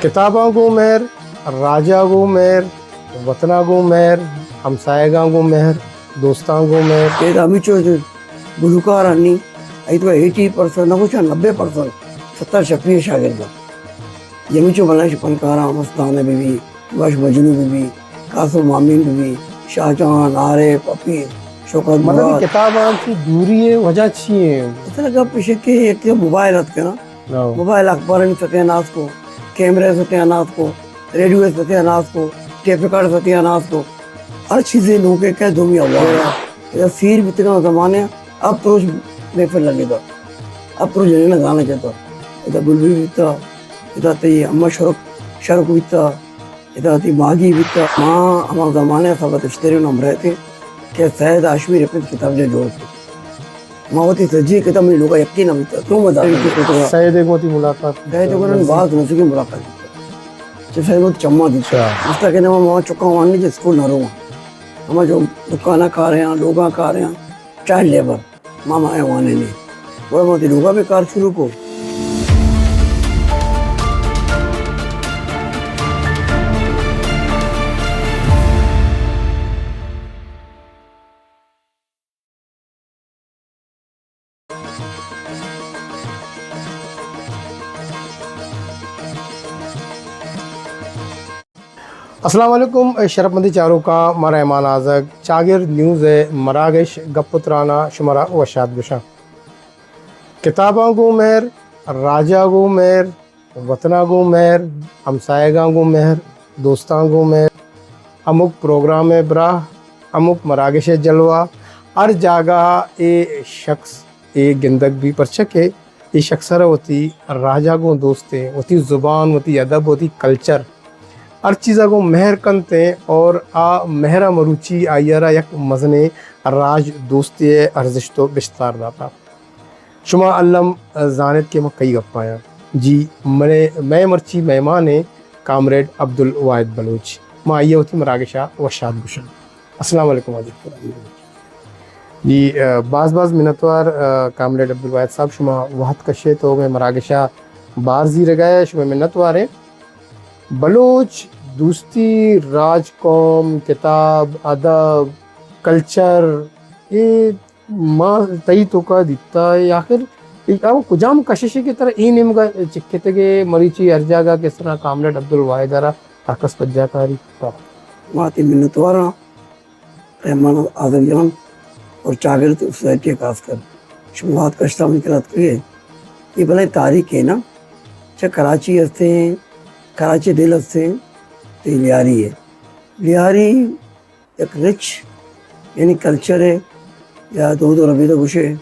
کتاباں گوں مہر، راجا گوں مہر، وطنا گوں مہر، ہمسایگاں گوں مہر، دوستاں گوں مہر۔ اے ہمیچو گلوکار آنی، ای تو ایٹی پرسنٹ نہ گوشاں، نبے پرسنٹ ستار شفیع شاگرد۔ یہ ہمیچو بنائش فنکاراں، مستانہ بی بی، بخش مجنو بی بی، قاسم مامین بی بی، شاہ جہان، عارف، حفیظ، شوکت مطلب مراد۔ کتاباں چی دوری ہے، وجہ چی ہے؟ اصل گپ اش کہ یک موبائل ات کنا۔ ہاں۔ موبائل اخبارانی ستیاناس کو، کیمرہ ستیاناس کو، ریڈیو ستیاناس کو، ٹیپ ریکارڈ ستیاناس کو، ہر چیزے نوکے کہ دومی آواز۔ ادا سیر بیتگاں زمانے، اب پروش محفل لگے دا۔ اب پروش جنین گانا جتا۔ ادا بلبل بیتا، ادا تئی اما شرک، شرک بیتا، ادا تئی ماگی بیتا۔ ما ہما زمانے سبت اشتری نمبر رہتے کہ سید ہاشمی رفت کتاب جا جوڑ کو۔ ما وتی سجی کتاب منی لوگا یقین نہ بیتا، تو مزاق نہ بیتا۔ سید ایک وتی ملاقات۔ سید ایک وتی باز نزدیکی ملاقات بیتا۔ چہ سید وتی چما دیتا۔ اچھا۔ اس طرح کہ ما، ما چکا وانی جے اسکول نہ رواں۔ ہما جو دکانا کار ہیں، لوگا کار ہیں، چائلڈ لیبر، ما، ما وانی نہیں۔ وہ وتی لوگا بھی کار شروع کو۔ السلام علیکم، شرپمندیں چاروکاں، من رحمان آزگ، چاگرد نیوز ءِ مراگش گپ ءُ تران ءَ شمارا وش آتک گوشاں۔ کتاباں گوں مہر، راجا گوں مہر، وطنا گوں مہر، ہمسایگاں گوں مہر، دوستاں گوں مہر، ہمک پروگرام ءِ براہ، ہمک مراگش ءِ جلوہ، ہر جاگہ ءَ اے شخص اے گندگ بی، پرچا کہ اے شخص ءَ را وتی راجا گوں دوستیں، وتی زبان، وتی ادب، وتی کلچر، ہر چیز ءَ گوں مہر کنت ایں اور آ مہر ءَ مروچی آئی ءَ را یک مزنیں راج دوستی ءِ ارزشت ءُ بستار داتا۔ شما الم زانت کہ ما کئی گپ ءَ آیاں۔ جی، منے، مئے مرچی مہمان ایں کامریڈ عبدالواحد بلوچ۔ ما آئی ءَ وتی مراگش ءَ وش آتک گوشاں۔ السلام علیکم واجہ۔ جی، ءَ، باز باز منتوار، ءَ، کامریڈ عبدالواحد صاحب، شما وہد کشے تو مئے مراگش ءَ بار زیرگ ءَ، شما منتوار ایں۔ بلوچ دوستی، راج قوم، کتاب، ادب، کلچر، اے ما تئی توکا دیتا ہے، آخر اے او کجام کششے کہ ترا اے نیمگا چکتگے، مریچی ہر جاگہ کہ اس طرح کامریڈ عبدالواحد ءَ را ہر کس پجا کاری؟ ما تئی منتواراں رحمان آزم جان اور چاگرد سوسائٹی خاص کر شما وہد کشتا من کرا اتکگے۔ یہ بلائیں تاریخ ہے نا، چہ کراچی ہستیں، کراچی دل ہستیں، تو یہ لیاری ہے۔ لیاری یک رچ، یعنی کلچر ءَ یا دود ءُ ربیدگ گوشے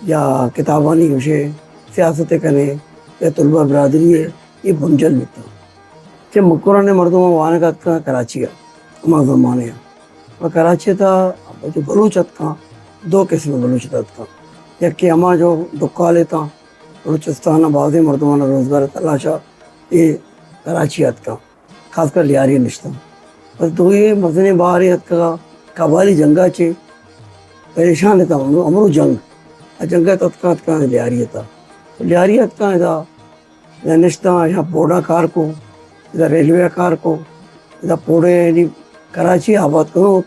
یا کتابانی گوشے، سیاست ءَ کنے یا طلبہ برادری ءَ، اے بنجل بیتاں۔ چہ مکران ءَ مردم وانگ ءَ اتکاں کراچی ءَ، ہما زمانے ءَ۔ و کراچی ءَ تھا جو بلوچ اتکاں، دو قسم بلوچ اتکاں۔ یکے ہما جو ڈکال اتاں، بلوچستان ءَ بازیں مردماں روزگار تلاش ءَ اے کراچی ءَ اتکاں۔ خاص کر لیاری نشتاں۔ بس دوئیں مزنیں بارے اتکگا، قبائلی جنگا چے پریشان اتاں، ہمرو، ہمرو جنگ۔ آ جنگا اتکاں، اتکاں لیاری اتا۔ لیاری اتکاں ادا، ادا نشتاں، ادا پوڑا کار کو، ادا ریلوے کار کو، ادا پوڑے یعنی کراچی آباد کنو،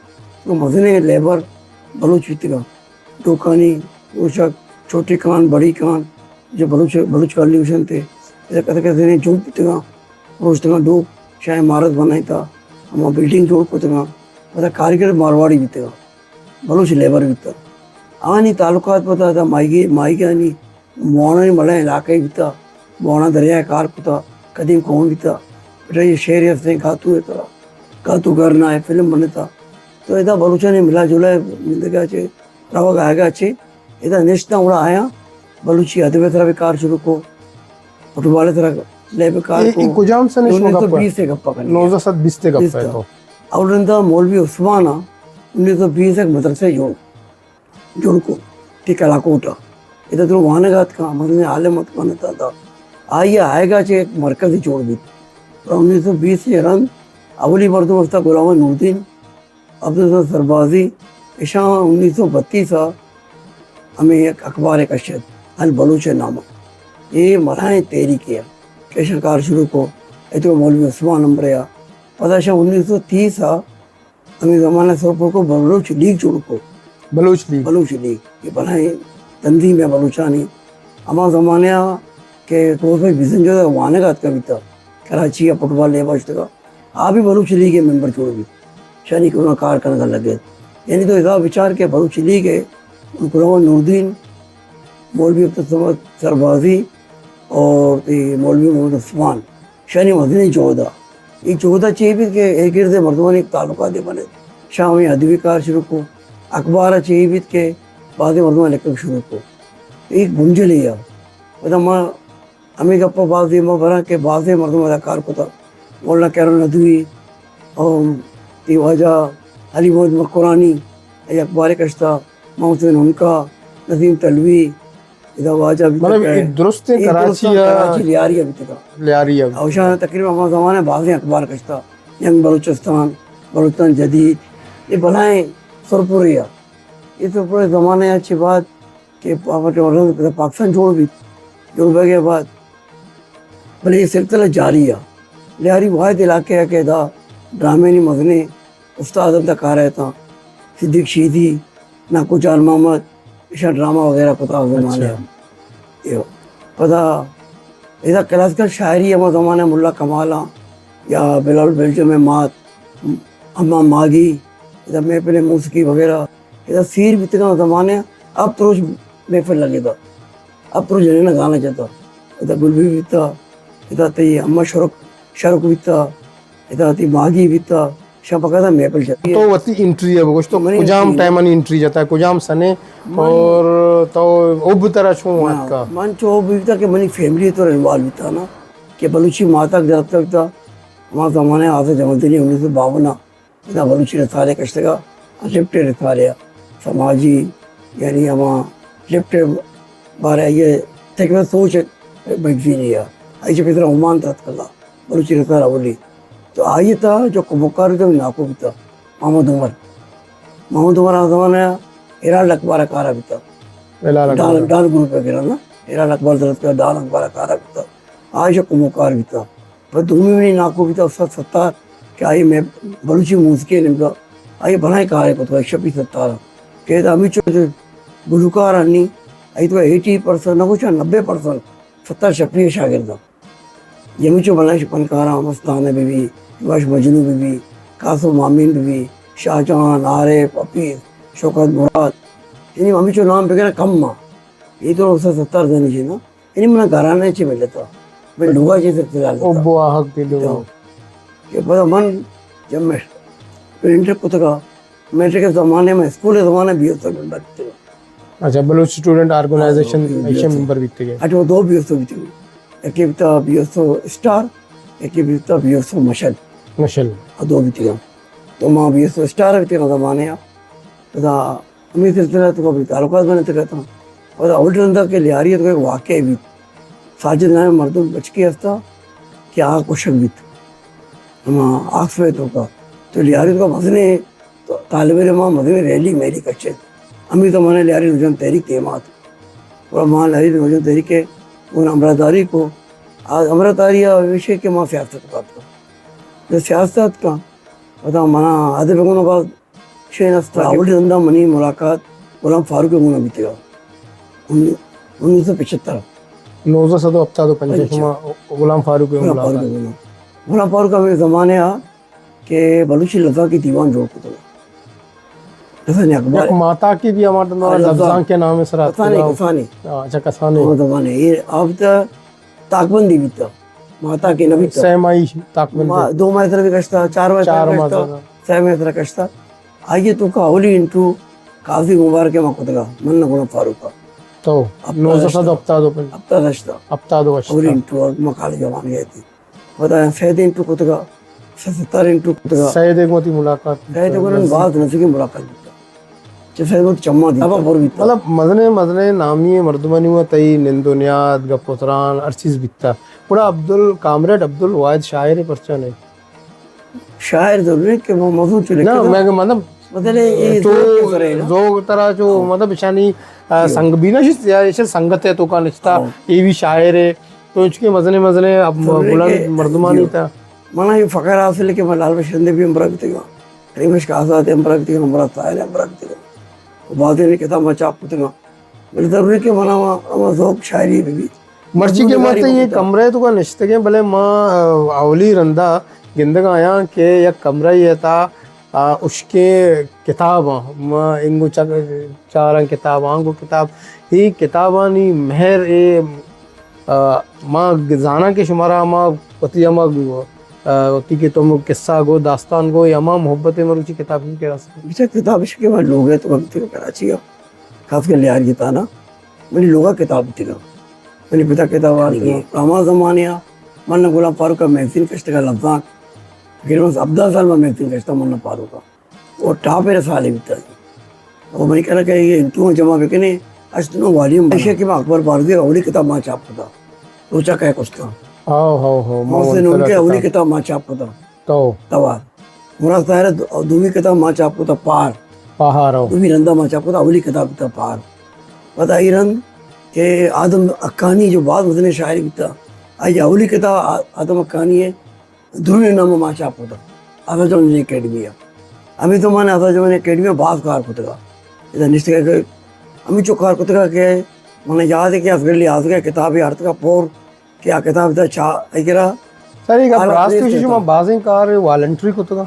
تو مزنیں لیبر بلوچ بیتگاں۔ ڈوکانی، اوشک، چھوٹی کان، بڑی کان، جو بلوچ، بلوچ کالونی گوشنتے، ادا کدے کدے جنگ بیتگاں، پروشتگاں ڈوک، شاہ عمارت بنائیتا، ہما بلڈنگ جوڑ کتگاں، پدا کاریگر مارواڑی بیتگاں، بلوچ لیبر بیتگاں۔ آنی تعلقات پدا دا ماہیگی، ماہیگانی موہنانی ملیں علاقہ بیتا، موہنا دریا کار کتا، قدیم قوم بیتا، پٹائی شہر ہستیں کاتو ہے ترا، کاتو گھر نہ ہے، فلم بنتا۔ تو ادا بلوچانی ملا جلا زندگا چے، روگ آئیگا چے، ادا نشتاں وڑا آیاں، بلوچی ادب ءِ سرا بھی کار شروع کو، فٹبال ءِ سرا لیب کار اے، کو۔ اے کجام سن اش انیس سو بیس ءِ گپ کنی؟ نوزدہ سد بیست ءِ گپ بیست ءِ۔ تو۔ اور رندا مولوی عثمان ءَ انیس سو بیس ءَ یک مدرسہ جوڑ، جوڑ کو، ٹی کلاکوٹ ءَ۔ ادا درو وانگ اتکاں، مزنیں عالم اتکاں ادا۔ آئی ءِ آئیگا چہ یک مرکز جوڑ بیت۔ اور انیس سو بیس ءَ رند اولی مردم استا غلام نوردین، عبدالحسن سربازی، اشاں انیس سو بتیس ءَ ہمیں یک اخبارے کشت، البلوچ ءِ نام ءَ۔ اے ملائیں تحریکے ءَ کہ اشاں کار شروع کو، اتو مولوی عثمان نمبر یا۔ پدا شا انیس سو تیس آ ہمیں زمانہ سرپور کو بلوچ لیگ جوڑ کو۔ بلوچ لیگ۔ بلوچ لیگ، یہ بلائیں تنظیم ہے بلوچانی۔ ہما زمانہ آ کہ کروز بھائی بزنجو دا وانگ آتکا بیتا، کراچی آ فٹبال لیبا شتگا، آ بھی بلوچ لیگ ممبر جوڑ بیت۔ شانی کہ انہاں کار کنگا لگے۔ یعنی تو ادا بچار کہ بلوچ لیگ ہے، غلام نوردین، مولوی عبدالصمد سربازی اور تی مولوی محمد عثمان، شانی مزنیں جہد ء۔ اے جہد ء چے بیت کہ اے گرد ء مردمانی تعلقات بنت۔ شاہ ہمے ادبی کار شروع کو، اخبار ء چے بیت کہ بعض مردماں لکھگ شروع کو۔ اے بنجلے ء۔ پدا ما ہمے گپ ء باز دیما براں کہ بازیں مردم ادا کار کتا۔ مولانا کیرم ندوی، اور تی واجہ علی محمد مکرانی، اے اخبار کشتا، محمد حسین ہنکا، نسیم تلوی، ادا واجہ بیتگ مطلب، کہ اے درستیں اے کراچی درستاں آ، کراچی لیاری ء بیتگ۔ لیاری ء بیتگ۔ اوشان تقریباً ہما زمانہ بازیں اخبار کشتا، جنگ بلوچستان، بلوچستان جدید، اے بلائیں سرپرے ء۔ اے سرپرے زمانہ ء چہ بعد کہ پا-، پا-، پاکستان جوڑ بیت، جوڑ بیگ ء بعد بلے اے سلسلہ جاری ء۔ لیاری واحد علاقہ ء کہ ادا ڈرامے نی مزنیں استاد انت کار ء اتاں، صدیق شیدی، ناکو جان محمد، ایشاں ڈرامہ وغیرہ کتا آ زمانہ اچھا۔ ء۔ ایو۔ پدا ادا کلاسیکل شاعری ہما زمانہ ملا کمالاں یا بلال بیلجم ء مات، امام ماگی، ادا محفل موسیقی وغیرہ، ادا سیر بیتگاں زمانہ ء، ہپت روچ محفل لگے دا، ہپت روچ جنین گانا جتا، ادا گل بی بیتا، ادا تئی اماں شرک، شرک بیتا، ادا تئی ماگی بیتا، شاہ پکا دا محفل جتا۔ تو وتی انٹری ء بگوش، تو منی کجام انٹری ٹائم انی انٹری جتا، کجام سنے؟ من اور تو اب ترا چون نا، آتکا؟ من چو اب بیتا کہ منی فیملی تو انوالو بیتا نا، کہ بلوچی ماتا دراتکا بیتا، ہما زمانہ آزاد جمالدینی انیس سو باون ء ادا بلوچی رسالے کشتگا، لفٹ رسالے ء سماجی، یعنی ہما لفٹ بارے آئی ء تقریباً سوچ میگزینے ء، آئی چہ پیسر عمان ترت کلا، بلوچی رسالہ اولی۔ تو آئی ء تہا جو کمکار بیتا، ناکو بیتا، محمد عمر۔ محمد عمر آ زمانہ ء ہلال اخبار ء کارا بیتا۔ ہلال ڈان، اخبار۔ ڈان گروپ ء گرا نا، ہلال اخبار درت کلا، ڈان اخبار ء کارا بیتا۔ آئی چہ کمکار بیتا۔ پہ دومی منی ناکو بیتا استاد ستار کہ آئی میں بلوچی موسیقی ء نیمگا آئی بلائیں کارے کتگ، شفیع ستار ء کہ ادا ہمینچو گلوکار آنی آئی تو ایٹی پرسنٹ نہ گوشاں، نبے پرسنٹ ستار شفیع ء شاگرد ء۔ یہ ہمینچو بلائیں فنکاراں، مستانہ بہ بی، واش مجنو بہ بی، قاسم مامین بہ بی، شاہ جہان، عارف، حفیظ، شوکت مراد، یعنی ہمینچو نام بگرا کم ما۔ یہ تو استاد ستار زنی جی نا۔ یعنی منا گھرانے چی ملتا، میں لوگا چی سلسلہ لیتا۔ او بواہگ دی لوگا۔ کہ پدا من جب میں پرنٹر کتگا، میٹرک کے زمانے میں، اسکول کے زمانے بی ایس او ممبر تھے۔ اچھا، بلوچ اسٹوڈنٹ آرگنائزیشن ہاں، ایشے بی ایس او۔ ممبر بیتے گئے۔ اچھا، وہ دو بی ایس او بیتے گئے۔ ایک بیتا بی ایس او اسٹار، ایک بیتا بی ایس او مشل۔ مشل۔ آ دو بیتے گئے۔ تو ماں بی ایس او اسٹار بیتے گئے زمانے آ۔ پدا ہمے سلسلہ تو کبھی تعلقات بنت کہتا۔ اور اول رندا کہ لیاری تو ایک واقعہ بھی، ساجد نام مردم بچکی ہستا کہ آ کشک بیت۔ ہما آکسفورڈ تو کا، تو لیاری تو کا مزنے، تو طالب علم مزنے ریلی میلی کچے۔ ہمیں تو مانے لیاری نوجوان تحریک تیمات۔ اور ماں لیاری نوجوان تحریک کے، ان امراداری کو، آ امراداری آ وشے کہ ماں سیاست کا تو۔ جو سیاست کا، پتا منا ادب گنا بعد شین است۔ اولی رندا منی ملاقات غلام فاروق ء گونا بیتگا۔ ان-، انیس سو پچھتر۔ نوزدہ سد و ہفتاد و پنچ پنچ۔ شما غلام فاروق ء غلام فاروق ملاقات۔ ء گونا۔ غلام فاروق ہمیں زمانے آ کہ بلوچی لفظاں کی دیوان جوڑ کتگا۔ کسانی اخبار۔ یک ماتا کی بھی ہمارا ہاں، لفظاں۔ لفظاں کے نام سر کسانی، آتکگا۔ کسانی۔ ہاں، اچھا، کسانی۔ ہمیں زمانے۔ یہ آپ تا تاکبندی بیتا۔ ماتا کہ نہ بیتا۔ سہ ماہی تاکبندی۔ ما-، دو ماہ سر بھی کشتا، چار ماہ سر چار ماہ کشتا، سر۔ سہ ماہ سر کشتا۔ آئیے تو کا اولی انٹرو قاضی مبارک ما کتگا، من نہ گنا فاروق کا۔ تو ہفتاد نوزدہ سد ہفتاد و پنچ۔ ہفتاد ہشتا۔ ہفتاد و ہشتا۔ اولی انٹرو اور ما کالج جوان گئے تھے۔ پدا سید انٹرو کتگا، سہ ستار انٹرو کتگا۔ سید ایک متی ملاقات۔ سید ایک متی باز نزدیکی ملاقات بیتا۔ چہ سید متی چما دیتا۔ ابا پر بیتا۔ مطلب مزنے مزنے نامی مردمانی و تئی نند و نیاد، گپ و تران، ہر چیز بیتا۔ گڑا عبدال، کامریڈ عبدال واحد شاعر پرچا نہیں؟ شاعر ضروری کہ وہ موضوع چلے نہ، کہ میں کہ مطلب مطلب یہ تو ذوق کے سرے نا۔ ذوق ترا جو ہاں۔ مطلب شانی، آ، جی۔ سنگ بھی نہ شس-، یا ایشے سنگت ہے تو کا نشتا، ہاں۔ یہ بھی شاعر ہے۔ تو انچکیں مزنیں مزنیں اب ضروری بلند کہ مردمانی جی۔ تا۔ منا یہ فخر حاصل ہے کہ میں لال بخش رندے بھی ہمراہ بیتگاں، کریم بخش آزاد ہمراہ بیتگاں، ہمراہ طاہر ہمراہ بیتگاں، بعض نے کتاب ما چاپ کتگاں۔ بلے ضروری کہ منا ہما، ہما ذوق شاعری بھی بیت۔ مرچی کہ ما تئی یہ کمرہ تو کا نشتگیں، بلے ما، آ، اولی رندا گندگ آیاں کہ یک کمرہ یہ تا، آ، اشکیں کتاباں، ما انگو چک-، چاراں کتاب، آنگو کتاب، اے کتابانی مہر، اے، آ، ما زاناں کہ شمارا ہما وتی ہما، آ، وتی کہ تم قصہ گو، داستان گو، یا ہما محبت مروچی کتاب کی کرا سکے۔ بچا کتاب اشکے ما لوگ ہے تو ہم تیرے کراچی ہے۔ خاص کر لیاری تھا نا، منی لوگا کتاب بیتگاں۔ منی پتا کتاب آرتگاں۔ ہما زمانے آ من غلام فاروق ء میگزین کشتگا لبزانک۔ تقریباً ہبدہ سال من میگزین کشتا منا فاروق ء۔ اور ٹاپ ء رسالے بیتا۔ اور منی کرا کہ یہ انتو جمع بکنے، ہشت نو والیوم بنا۔ ایشی کہ ما اکبر بارزی اولی کتاب ما چاپ کتا۔ روچا کئے کشتگا۔ ہاؤ، ہاؤ، ہاؤ، ما محسن نون کے اولی کتاب ما چاپ کتا۔ تو؟ توار۔ مراد طاہر ء دو-، دومی کتاب ما چاپ کتا پار۔ پہار، او۔ دومی رندا ما چاپ کتا، اولی کتاب بیتا پار۔ پدا ای رند کہ آدم حقانی جو باز مزنیں شاعر بیتا، آئی اولی کتاب آ-، آدم حقانی ہے، درون نام ما چاپ کتا۔ آزاد جوان اکیڈمی ہے۔ ہمیں تو من آزاد جوان اکیڈمی باز کار کتگا۔ ادا نشتگا کہ ہمیں چو کار کتگا کہ من یاد ہے کہ اصغر علی آزگا کتاب آرتگا پور کہ آ کتاب دا چا اگرا سر، ایک حالت راست نہیں شما کرتا۔ بازیں کار والنٹری کتگا؟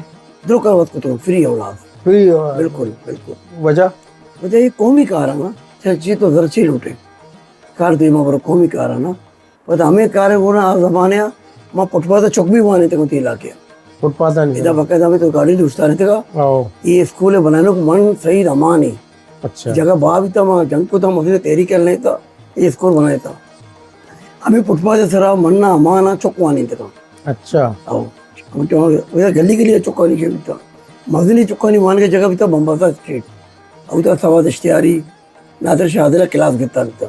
درو کار وت کتگا، فری اولاس۔ فری، آ، بالکل، بالکل۔ وجہ؟ وجہ یہ قومی کار ہے نا، چاہے چی تو زرچی لوٹے۔ کار دیما برو قومی کار ہے نا۔ پتہ ہمیں کار ہے وہ نا آ زمانے آ، ما فٹ پاتھ چک بھی وانینتگا تی علاقے۔ فٹ پاتھ نہیں ادا تھا۔ بقاعدہ ہمیں تو گاڑی دوستانینتگا۔ او۔ یہ اسکول بنانے کو من سعید امان ہے۔ اچھا۔ جگہ باب بیتا ما جنگ کتا، مزید تحریک کر لیتا، یہ اسکول بنائے تا۔ ہمیں فٹ پاتھ سرا منا امانا چک وانینتگا۔ اچھا۔ او۔ ہم تو گلی گلی چکانی کے بیتا۔ مزنی چکانی وان کے جگہ بیتا بمباسا اسٹریٹ۔ او تا سواد اشتیاری، نادر شاہ عادل کلاس گتا بیتا۔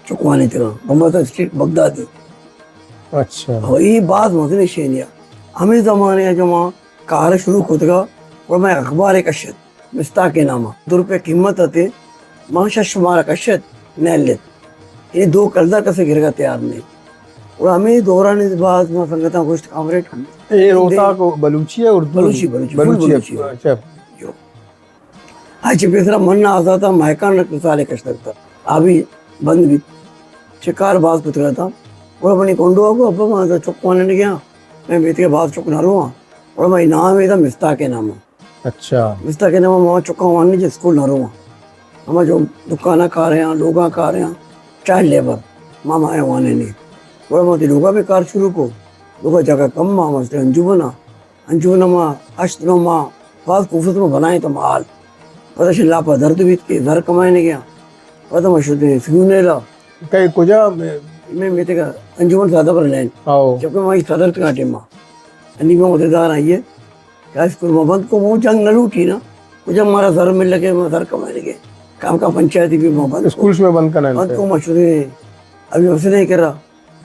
چک وانینتگا۔ بمباسا اسٹریٹ بغدادی۔ اچھا۔ او یہ باز مزنی شینیا۔ ہمیں زمانے جو ما کار شروع کتگا اور میں اخبار ایک اشت۔ مستاک نامہ۔ دو روپے قیمت اتے، ما شش مارا کشت، نیلت۔ اے دو کلدار کسے گرگا تیار نہیں۔ اور ہمیں دوران اس باز ما سنگتاں گوشت کامریڈ۔ اے روتاک بلوچی ہے، اردو؟ بلوچی، بلوچی، فل بلوچی ہے۔ بلوچی۔ اچھا۔ جو۔ آج چہ پیسرا من آزاتا مہکان رکھ مثالے کشتگ تا۔ آبی بند بیت۔ چہ کار باز کتگا تا۔ اور منی کنڈو آگو ابا ما چک وانن گیا۔ میں بیت کے باز چک نہ رواں۔ اور میں نام ہے دا مستاک نامہ۔ اچھا۔ مستاک نامہ ما چکاں وانینی چہ اسکول نہ رواں۔ ہما جو دکاناں کار ہیں، لوگاں کار ہیں، چائلڈ لیبر، ما ما وانینی۔ گڑا ما وتی لوگا بھی کار شروع کو۔ لوگا جگہ کم ما، ما انجمن آ۔ انجمن ما ہشت نو ما باز کوفت ما بنائیں تو مال۔ پدا شن لاپا درد بیت کہ زر کمائنے گیا۔ پدا ما شدے سیونیلا۔ کئی کجا؟ میں میتے کا انجمن سادہ پر لین۔ آؤ۔ جبکہ ما صدر کا ٹیم ما۔ انی ما عہدیدار آئیے۔ کہ اسکول ما بند کو، وہ جنگ نہ لوٹی نا، کجا مارا زر مل لگے، ما زر کمائے لگے، کام کا پنچایتی بھی ما بند کو۔ اسکولش میں بند کرنا ہے۔ بند کو ما شدے، ابھی اسے نہیں کرا،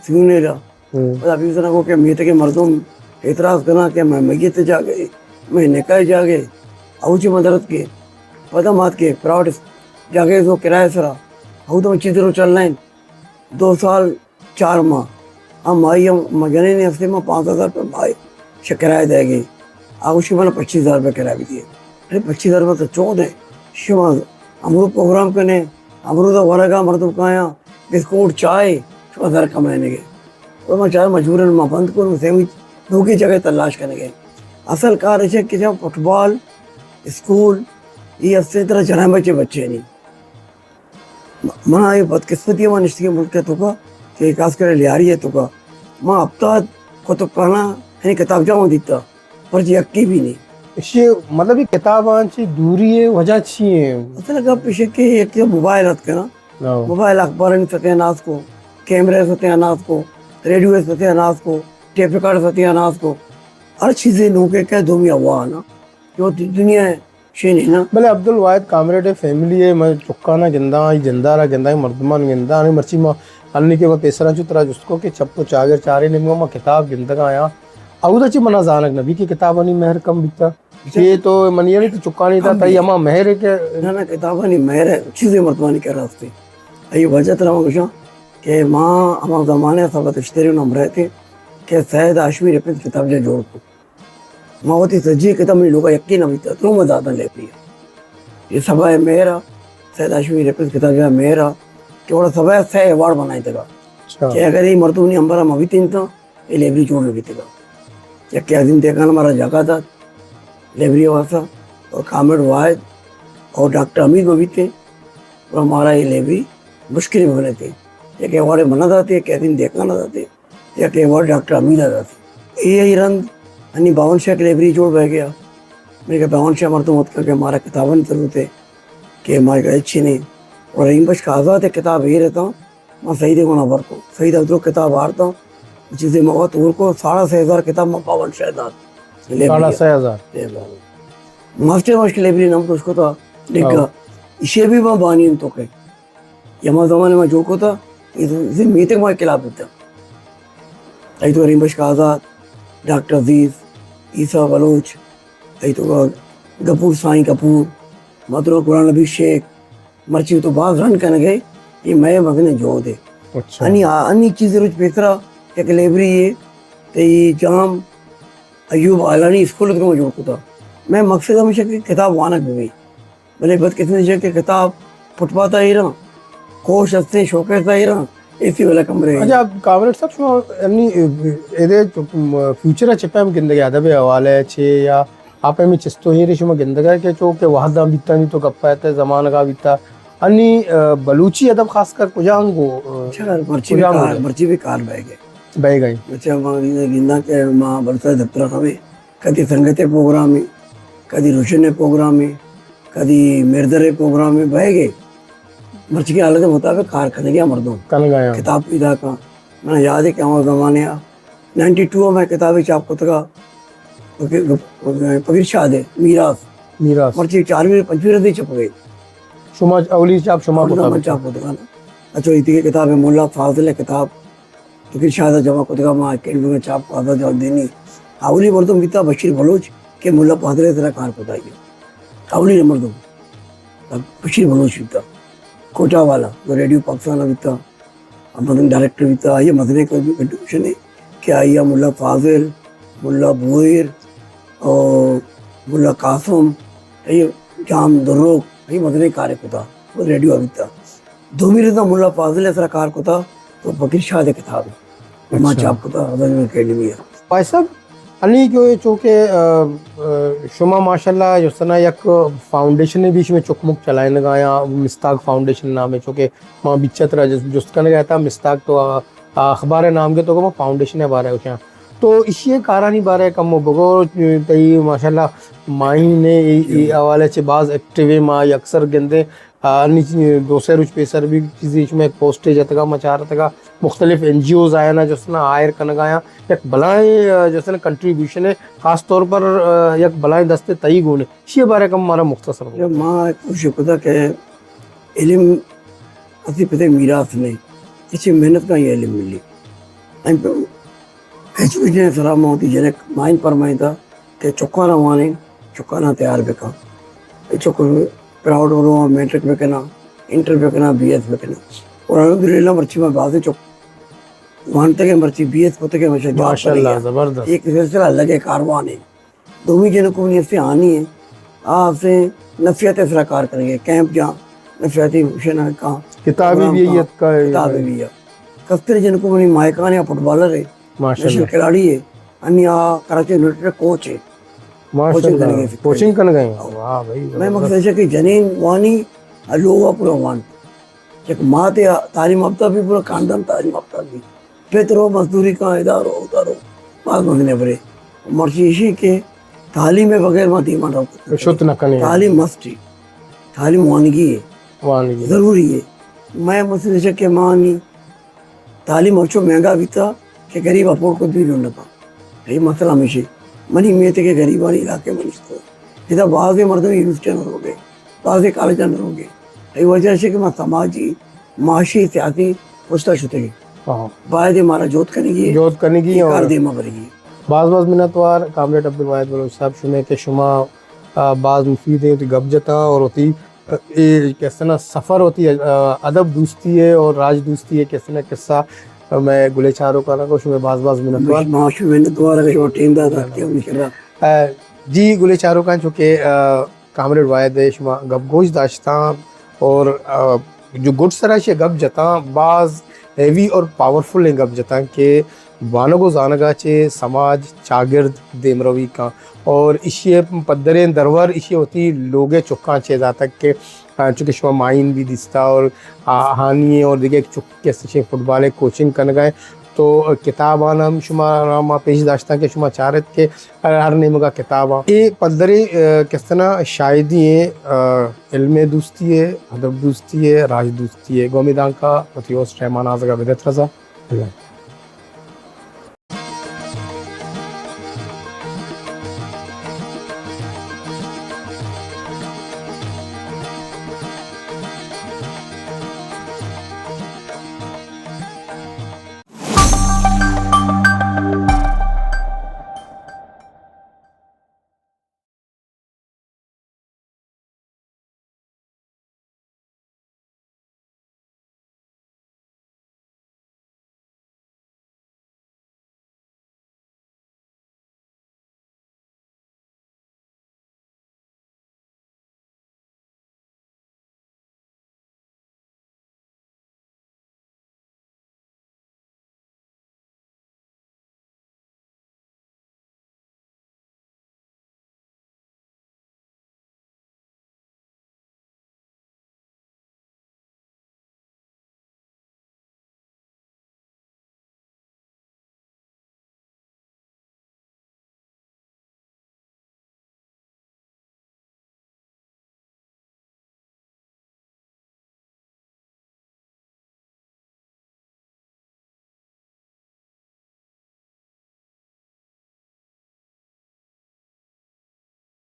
سیونیلا۔ ہوں۔ پدا ابھی اسے کو کہ میتے کے مردم اعتراض کرنا کہ میں میت جاگے، میں نکاح جاگے، او چی مدرت کے، پدا مات کے پرائیویٹ جاگے زو کرایہ سرا، او تو چیز رو چل رہے ہیں۔ دو سال چار ماہ۔ ہم ماہی ہم ما جنین ہستے ما پانزدہ ہزار روپے ماہی شہ کرایہ دے گئی۔ آ گوشی منا پچیس ہزار روپے کرایہ بھی دیے۔ ارے پچیس ہزار روپے تو چود ہے۔ شما امرو پروگرام کنے، امرو دا ورگا مردم کایا، بسکوٹ، چائے، شما زر کمائے نگے۔ اور ما چار مجبورن ما بند کروں، سیمی لوگی جگہ تلاش کرنے گئے۔ اصل کار ایسے کہ جب فٹبال، اسکول، یہ ہستے طرح جناب بچے بچے نہیں۔ منا اے بدقسمتی ہما نشتگیں ملک ء توکا کہ خاص کر لیاری ء توکا ما ہپتاد کتب خانہ یعنی کتابجاہ دیتا، پرچہ یکے بھی نہیں۔ اشی مطلب یہ کتاباں چی دوری ہے، وجہ چی ہے؟ اصل گپ اش کہ یک موبائل ات کنا، ہاں۔ موبائل اخبارانی ستیاناس کو، کیمرے ستیاناس کو، ریڈیو ستیاناس کو، ٹیپ ریکارڈ ستیاناس کو، ہر چیزیں نوکے کہ دومی ہوا نا، جو دنیا شین ہے نا۔ بلے عبدالواحد کامریڈ ء فیملی ء من چکانا گنداں، آئی جندارا گنداں، آئی مردمان گنداں، آنی مرچی ما انی کہ ما پیسران چو ترا جست کو کہ چپ و چاگر چارے نیمگا ما کتاب گندگا آیاں۔ اودا چی منا زانگ نبی کہ کتابانی مہر کم بیتا۔ اچھا۔ یہ تو منی یعنی تو چکانی تا کم تئی بھی۔ ہما مہر ہے کہ نہ، نہ، کتابانی مہر ہے، چیزیں مردمانی کر راستے۔ اے وجہ ترا ما گوشاں۔ کہ ما ہما زمانے ءَ سبا تشتری نمبر ءَ تھے کہ سید ہاشمی ریفرنس کتاب جا جوڑ کو۔ ما وتی سجی کتاب منی لوگا یکی نہ بیتا، تو ما دادا لیبری۔ یہ سبا ہے میرا، سید ہاشمی ریفرنس کتاب جا میرا، کہ وڑا سبا ہے سہ ایوارڈ بنائی تگا۔ اچھا۔ کہ اگر یہ مردم نی امبرا ما بیتین تا، یہ لیبری جوڑ نہ بیتگا۔ یکی عظیم دیکان ہمارا جگہ دات، لیبری واسطہ، اور کامریڈ واحد اور ڈاکٹر حمید ما بیتے، اور ہمارا یہ لیبری مشکل میں بنے تھے۔ یک ایوارڈ منا داتے، یک عظیم دیکان داتے، یک ایوارڈ ڈاکٹر حمید داتے۔ اے ای رند انی باون شاہ کی لائبریری جوڑ بہ گیا۔ میں کہ باون شاہ مردم اتکا کہ ہمارا کتابانی ضرورت ہے کہ ہمارے کا اچھی نہیں۔ اور رحیم بخش کا آزاد ہے کتاب یہ رہتا، ما سعید گونا بر کو۔ سعید ادرو کتاب آرتا، چیزیں ما وقت اور کو، ساڑھا سہ ہزار کتاب ما باون شاہ دات۔ لائبریری۔ ساڑھا سہ ہزار؟ ماسٹر ماش کی لائبریری نام تو اس کو تھا، لکھا۔ ہاں۔ اسے بھی ما بانی ہم تو کہ۔ یہ ہما زمانے ما جوڑ کو تھا، یہ تو زمین تک ما خلاف بیتا۔ ای تو رحیم بخش کا آزاد، ڈاکٹر عزیز، عیسیٰ بلوچ، ای تو گپور سائیں گپور، مدرو قرآن نبی شیخ، مرچی تو باز رن کنگے، یہ میں مزن جو دے۔ اچھا۔ انی، انی چیز روچ پیسرا یک لائبریری ہے، تے یہ جام ایوب آلانی اسکول کو جوڑ کتا۔ میں مقصد ہمیشہ کہ کتاب وانگ بھی۔ بلے بدقسمتی چہ کہ کتاب فٹ پاتھ ءَ ایراں، کوش ہستیں شوکیس ءَ ایراں، اے سی والا کمرے۔ اچھا، کامریڈ صاحب، شما یعنی، ادے فیوچر ءَ چہ پیم گندگ ءَ ادب ءِ حوالہ ءَ چہ یا آپ ہمیں چست و ہیرے شما گندگ ءَ کہ چو کہ وہداں بیتا نی تو گپ ءَ تے زمانگ ءَ بیتا۔ انی، آ، بلوچی ادب خاص کر کجام گو، آ، اچھا، مرچی بھی کجام کار، گو؟ مرچی بھی کار بہ گئے۔ بہ گئے۔ اچھا، ما گنداں کہ ما بلوچی دفتر ءَ ہمیں کدی سنگت ءِ پروگرامے، کدی روشن ءِ پروگرامے، کدی مردر ءِ پروگرامے بئیگ ءَ، مرچی کہ حالت ءِ مطابق کار کنگ ءَ مردم کنگ ءَ۔ کتاب پیداک اَنت۔ من یاد ہے کہ ہما زمانے ءَ نائنٹی ٹو ءَ مئے کتابے چاپ کتگ ءَ، فقیر، فقیر شاد ءِ میراث۔ میراث۔ مرچی چارمی پنچمی رندی چپ گئی۔ شما اولی چاپ شما اولی کتاب من چاپ کتگ ءَ۔ اچھا، ایتی کتاب ہے ملا فاضل ءِ کتاب۔ فقیر شاد ءَ جمع کتگ ءَ، ما اکیڈمی ءَ چاپ کو آزاد جان دینی۔ اولی مردم بیتا بشیر بلوچ کہ ملا فاضل ءِ سرا کار کتا۔ اولی مردم بشیر بلوچ بیتا، کوئٹہ والا، جو ریڈیو پاکستان ءَ بیتا، مزن ڈائریکٹر بیتا۔ آئی ءَ مزنیں کنٹریبیوشن ہے کہ آئی ءَ ملا فاضل، ملا بوہیر اور ملا قاسم، آئی ءَ جام دروک، آئی ءَ مزنیں کارے کتا، وہ ریڈیو ءَ بیتا۔ دومی رندا ملا فاضل ءِ سرا کار کتا، تو فقیر شاد ءِ کتاب ہے۔ ما اچھا۔ چاپ کتا، ازم اکیڈمی ہے۔ بھائی صاحب، انی کہ چونکہ، آ، آ، شما ماشاءاللہ جستنا یک فاؤنڈیشن بھی شما چکمک چلائنگ ءَ یا مستاگ فاؤنڈیشن نام ہے، چونکہ ما بیچ ءَ ترا جس-، جست کنگ ءَ تھا، مستاگ تو آ، آ، اخبار ءِ نام کے تو ما فاؤنڈیشن ءِ بارے ءَ گوشاں۔ تو ایشی ءِ کارانی بارے ءَ کم و بگو، تئی ماشاءاللہ ماہین ءِ اے، اے حوالے چہ باز ایکٹیو ایں، ما اکثر گندیں آ، انی دو سے روچ پیسر بھی چیزے شما یک پوسٹے جتگا، ما چارتگا، مختلف این جی اوز آیانا جستنا ہائر کنگا آیاں، یک بلائیں، آ، جستنا کنٹریبیوشن ہے، خاص طور پر، آ، یک بلائیں دستے تئی گون ہے۔ اشی بارے کم مارا مختصر بگو۔ ما کوشش کتا کہ علم اسی پتے میراث نہیں، اسی محنت کا یہ علم ملی۔ ہم تو ایجوکیشن سرا ما ہوتی جنک مائن پر مائن تھا، کہ چکانا وانین، چکانا تیار بکن۔ اے چک پرائیویٹ ورو میٹرک بکنا، انٹر بکنا، بی ایس بکنا۔ اور الحمدللہ مرچی ما بازیں چک وانتگے، مرچی بی ایس کتگے، ماشاءاللہ۔ ماشاءاللہ، زبردست۔ ایک سلسلہ الگ ہے، کاروان ہے۔ دومی جنکو منی ہستے آنی ہے۔ آ ہستے نفسیات سرا کار کریں گے، کیمپ جا نفسیاتی مشن کا کتابی پروگرام بھی کا، ہے، کتابی بھی ہے۔ کستر جنکو منی مائکان یا فٹبالر ہے۔ ماشاءاللہ۔ نیشنل کھلاڑی ہے، انی آ کراچی یونائیٹڈ کوچ ہے۔ ماشاءاللہ۔ کوچنگ کنگ ءَ۔ کوچنگ کنگ ءَ۔ واہ بھائی، میں زبردست۔ مقصد ہے کہ جنین وانی، لوگ پورا وان۔ یک ماتے تعلیم یافتہ بھی، پورا خاندان تعلیم یافتہ بھی۔ پتر و مزدوری کا ادارو، ادارو۔ باز مزنے برے۔ مرچی ایشی کہ تعلیم بغیر ما دیما نہ شت نہ کنے۔ تعلیم مسٹ ہے۔ تعلیم وانگی ہے۔ وانگی۔ ضروری ہے۔ میں مقصد ہے کہ مانی تعلیم ہنچو مہنگا بیتا کہ غریب افورڈ کت بھی نہ کن۔ اے مسئلہ ہمیشی۔ منی میتے کہ غریبانی علاقے منی تو ادا بازیں مردم یونیورسٹی نہ روگے، بازیں کالج نہ روگے۔ اے وجہ سے کہ ما سماجی، معاشی، سیاسی پشتا شتگی۔ ہاں۔ باید مارا جوت کنگی ہے۔ جوت کنگی اے اور کار دیما برگی۔ باز باز منتوار کامریڈ عبدالواحد بلوچ صاحب شمے کہ شما، آ، باز مفید ہیں، وتی گپ جتا اور وتی اے کسنا سفر ہوتی ہے، آ، ادب دوستی ہے اور راج دوستی ہے، کسنا قصہ میں گلے چاروکانا کو شمے باز باز منتوار۔ ما شمے منتوار کہ شما ٹیم داتا کہ ہم شرا۔ آ، جی گلے چاروکان چونکہ، آ، کامریڈ واحد ہے شما گپ گوش داشتاں اور، آ، جو گڈ سرا شے گپ جتاں باز ہیوی اور پاورفل ہیں گپ جتاں کہ وانگ و زانگا چے سماج چاگرد دیمروی کاں اور اشی پدریں درور اشی وتی لوگے چکاں چے داتگ کہ، آ، چونکہ شما مائن بھی دیستا اور آ، ہانی اور دیگہ چک کہ استشیں فٹبال کوچنگ کنگا ہیں۔ تو کتابان ہم شما را ما پیش داشتاں کہ شما چارت کہ ہر، ہر نیمگا کتاباں۔ اے پدریں، آ، کستنا شاہدی ہیں، آ، علم دوستی ہے، ادب دوستی ہے، راج دوستی ہے۔ گومی دانکا وتی ہوسٹ رحمان آزگا بدت رضا۔ اللہ۔